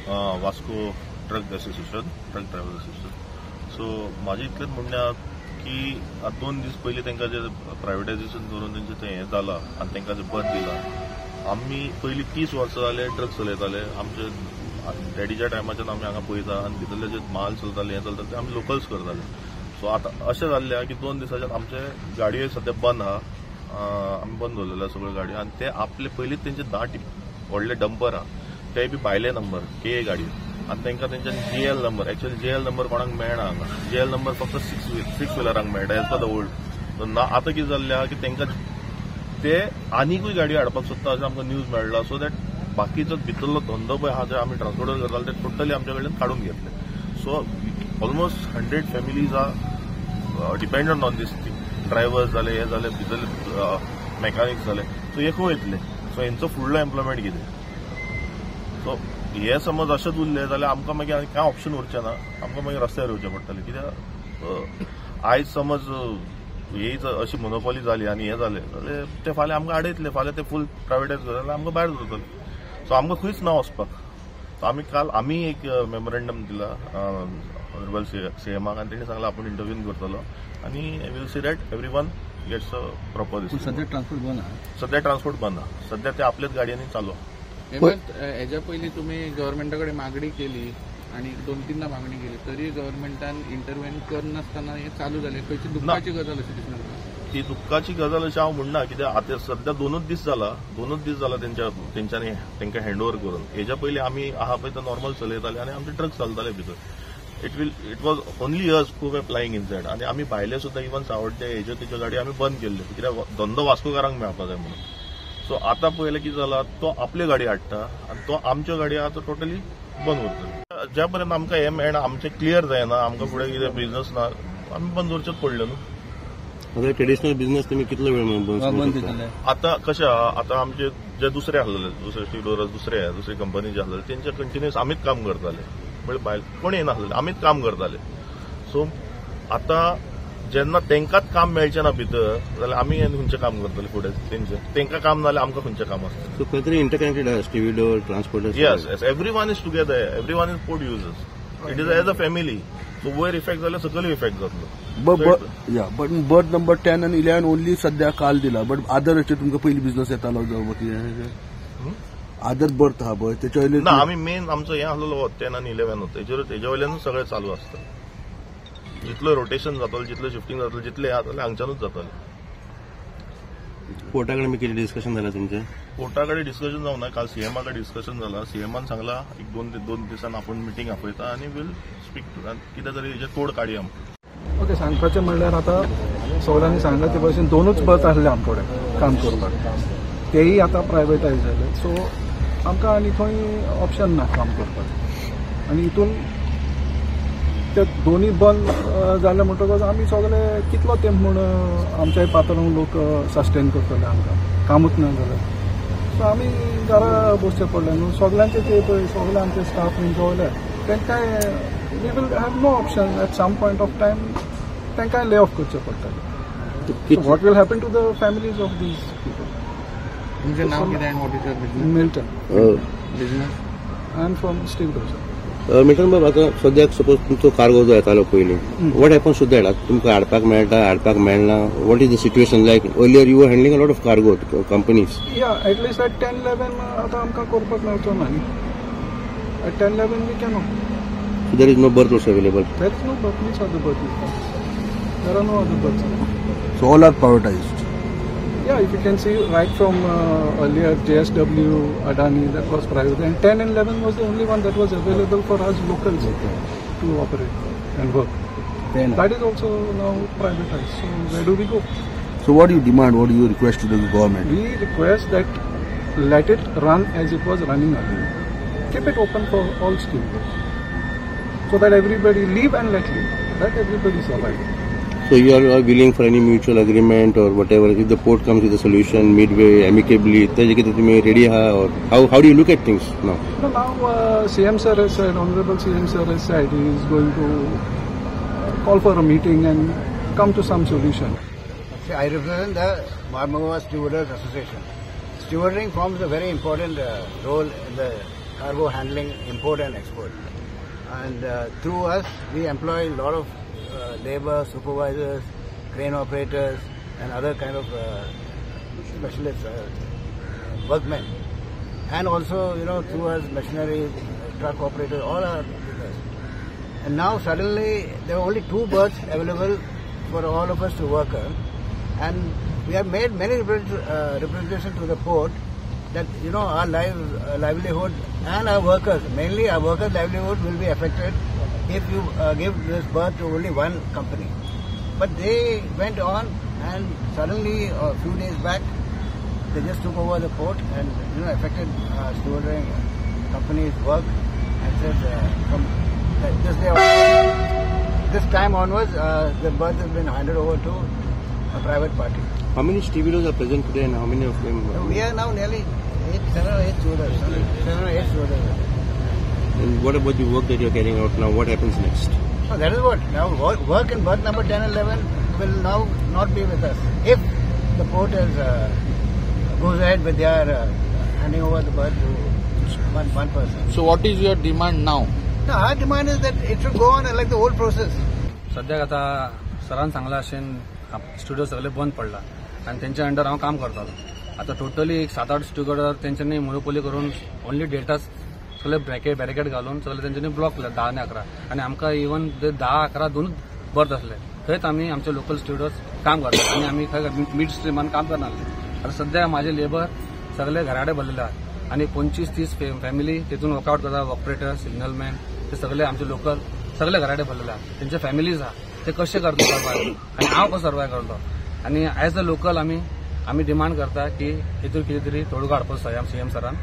Vasco truck association, truck driver association. So म्हाजें इतलेंच म्हणणें आहा की आतां 2 दीस पयलीं तांकां जे प्रायवेटायजेशन करून तेंचें तें हें जालां आनी तांकां जें बर्थ दिलां. आमी पयलीं 30 वर्सां जाले ट्रक चलयताले. आमचे डॅडीच्या टायमाच्यान आमी हांगा पळयता आनी भितरले जे माल चलताले हें चलताले ते आमी लोकल्स करताले. सो आतां अशें जाल्लें आहा की 2 दिसाच्यान आमचे गाडयो सद्या बंद आहा, आमी बंद दवरलेले आहा सगळ्यो गाडयो. आनी ते आपले पयलींच तेंचे 10 व्हडले डंपर आहा, ते बी भायले नंबर के गाडयो, आनी तांकां तेंच्यान GL number, actually GL number कोणाक मेळना हांगा. जीएल नंबर फक्त सिक्स व्हिलरांक मेळटा एज पर the old. ना आतां कितें जाल्लें आहा की तांकां ते आनीकूय गाडी हाडपाक सोदता अशें आमकां न्यूज मेळ्ळा. सो that बाकीचो भितरलो धंदो पळय आहा जे आमी ट्रान्सपोर्टर करताले ते टोटली आमच्या कडल्यान काडून घेतले. So almost 100 families are dependent on this thing. Drivers जाले, हे जाले, भितरले मेकॅनिक्स जाले, सो हे खंय वयतले? सो हेंचो फुडलो एम्प्लॉयमेंट कितें? सो हे समज अशेंच उरलें जाल्यार आमकां मागीर आनी कांय ऑप्शन उरचें ना, आमकां मागीर रस्त्यार येवचें पडटलें. कित्याक आयज समज ही अशी मोनोपोली जाली आनी हें जालें जाल्यार ते फाल्यां आमकां आडयतले, फाल्यां ते फूल प्रायवेटायज जाल्यार आमकां भायर दवरतले. सो आमकां खंयच ना वचपाक. सो आमी काल आमी एक मेमोरेंडम दिला ऑनरेबल सीएमाक आनी तेणी सांगलां आपूण इंटरव्यून करतलो आनी will see that every one gets a proper. सद्या ट्रान्सपोर्ट बंद आहा, सद्या ट्रान्सपोर्ट बंद आहा, सद्या ते आपल्याच गाडयांनी चालू. हेज्या पयलीं तुमी गव्हर्मेंटा कडेन मागणी केली आनी 2-3 मागणी केली तरी गव्हर्मेंटान इंटरव्हेन करनासतना हें चालू जालें. खंयची दुख्खाची गजाल अशी दिसना? ती दुख्खाची गजाल अशें हांव म्हणना, कित्याक आतां सद्या 2 दीस जाला, 2 दीस जाला तेंच्यांनी तांकां हँड ओवर करून. हेज्या पयलीं आमी आहा पळय ते नॉर्मल चलयताले आनी आमचे ट्रक चलताले भितर. It was only us who were plying inside. आनी आमी भायले सुद्दां इवन सावड्डे हेज्यो तेज्यो गाडयो आमी बंद केल्ल्यो कित्याक धंदो वास्कोकारांक मेळपा जाय म्हणून. सो आतां पळयलें कितें जालां, तो आपल्यो गाडी हाडटा आनी तो आमच्यो गाडयो आतां टोटली बंद उरतल्यो. ज्या पर्यंत आमकां हें मेळना, आमचें क्लियर जायना, आमकां फुडें कितें बिजनस ना, आमी बंद दवरचेच पडलें न्हू. आतां ट्रेडिशनल बिझनेस तुमी कितलो वेळ बंद जातले? आतां कशें आहा, आतां आमचे जे दुसरे आसलेले, दुसरे स्टिवडोरस, दुसरे कंपनी जे आसलेले तेंचे कंटिन्युअस आमीच काम करताले, म्हणजे भायर कोण येनासलेले, आमीच काम करताले. सो आतां जेन्ना तांकांच काम मेळचें ना भितर जाल्यार आमी खंयचें काम करतले फुडें? तेंचें तांकां काम ना जाल्यार आमकां खंयचें काम आसतलें? सो खंय तरी इंटरकनेक्टेड आसा stevedore, transporter. Yes yes, every one is together, every one is port users, it is as a family. So वयर इफेक्ट जाल्यार सकयल इफेक्ट जातलो. बट बर्थ नंबर 10 आनी 11 ओनली सद्या काल दिला, बट आदर तुमकां पयलीं बिझनस येतालो जावं कितें आदर बर्थ आहा पळय तेच्या वयल्यान ना. आमी मेन आमचो हें आसलेलो 10 आनी 11 तेजेर वयल्यानूच सगळें चालू आसता. जितलो रोटेशन जातलें, जितलें शिफ्टींग जातलें, जितलें हें जातलें हांगच्यानूच जातलें. पोर्टा कडेन कितें डिस्कशन जालें तुमचें? पोर्टा कडेन डिस्कशन जावंक ना, काल सीएमा कडेन डिस्कशन जालां. सीएमान सांगलां एक 2 दिसान आपूण मिटींग आपयता आनी will speak to कितें तरी हेजेर तोड काडया. ओके, सांगपाचें म्हणल्यार आतां सगळ्यांनी सांगलां ते भशेन 2 बर्थ आसले आमचे कडेन काम करपाक, तेय आतां प्रायवेटायज जाले. सो आमकां आनी खंय ऑप्शन ना काम करपाक. आनी हितून ते दोनी बंद जाले म्हणटकच आमी सगळे कितलो तेंप म्हूण आमच्या पात्रांव लोक सस्टेन करतले, आमकां कामूच ना जाल्यार. सो आमी घरा बसचें पडलें न्हू. सगळ्यांचे ते पळय सगळे आमचे स्टाफ बीन सगळे तांकांय we will have no option at some point of time, तांकांय ले ऑफ करचें पडटलें. What will happen to the families of these people? तुमचें नांव कितें आनी what is your business? Milton. Business? I am from stevedores. Milton बाब, आतां सद्याक सपोज तुमचो कार्गो जो येतालो पयलीं, what happens to that? आतां तुमकां हाडपाक मेळटा, हाडपाक मेळना? What is the situation like? Earlier you were handling a lot of cargo companies. Yeah, at least at 10-11 आतां आमकां करपाक मेळचो ना न्ही. At 10-11 we cannot. So there is no berth also available? There is no berth. Which other berth is there? There are no other berths. So all are privatized? Yeah, if you can see right from earlier JSW, Adani, that was private. And 10 and 11 was the only one that was available for us locals to operate and work. Then, that is also now privatized. So where do we go? So what do you demand? What do you request to the government? We request that let it run as it was running earlier. Keep it open for all stevedores, so that everybody live and let live, let everybody survive. So you are willing for any mutual agreement or whatever, if the port comes with a solution midway, amicably, ready or how do you look at things now? No, now CM sir has said, Honorable CM sir has said he is going to call for a meeting and come to some solution. See, I represent the Marmagoa Stevedores Association. Stevedoring forms a very important role in the cargo handling, import and export. And through us, we employ a lot of labor, supervisors, crane operators, and other kind of specialists, workmen. And also, you know, through us, machinery, truck operators, all are with us. And now suddenly, there are only 2 berths available for all of us to work on. And we have made many representations to the port that, you know, our livelihood and our workers, mainly our workers' livelihood will be affected if you give this berth to only one company. But they went on, and suddenly a few days back, they just took over the port and, you know, affected stevedoring company's work and said from this day on, this time onwards, the berth has been handed over to a private party. How many stevedores are present today and how many of them? We are now nearly 7 or 8 stevedores. 7 or 8 stevedores. And what about the work that you are carrying out now? What happens next? So that is what. Now work in berth number 10 and 11 will now not be with us. If the port is, goes ahead with their handing over the berth to one person. So what is your demand now? No, our demand is that it should go on like the old process. सध्याक आता सरान सांगला अशें studio सगळे बंद पडला आनी तेंच्या under हांव काम करतालो. आतां टोटली एक 7-8 स्टुडिओ तेंच्यांनी मोनोपोली करून ओनली डेटास सगळे बॅरिकेड घालून सगळे तेंच्यांनी ब्लॉक केले 10 आनी 11. आनी आमकां इवन 10-11 दोनूच बर्थ आसले थंयच आमी आमचे लोकल स्टुडिओज काम करतात आनी आमी खंय मिड स्ट्रीमान काम करनासले. आतां सद्या म्हाजे लेबर सगळे घराडे भरलेले आहात आनी 25-30 फॅमिली तेतून वर्कआउट करता. ऑपरेटर, सिग्नलमॅन ते सगळे आमचे लोकल सगळे घराडे भरलेले आहात. तेंचे फॅमिलीज आहा ते कशे करतले सर्वायव आनी हांव कसो सर्वायव करतलो. आनी एज अ लोकल आमी डिमांड करता की हेतून कितें तरी तोडगो हाडपाचो सीएम सरान.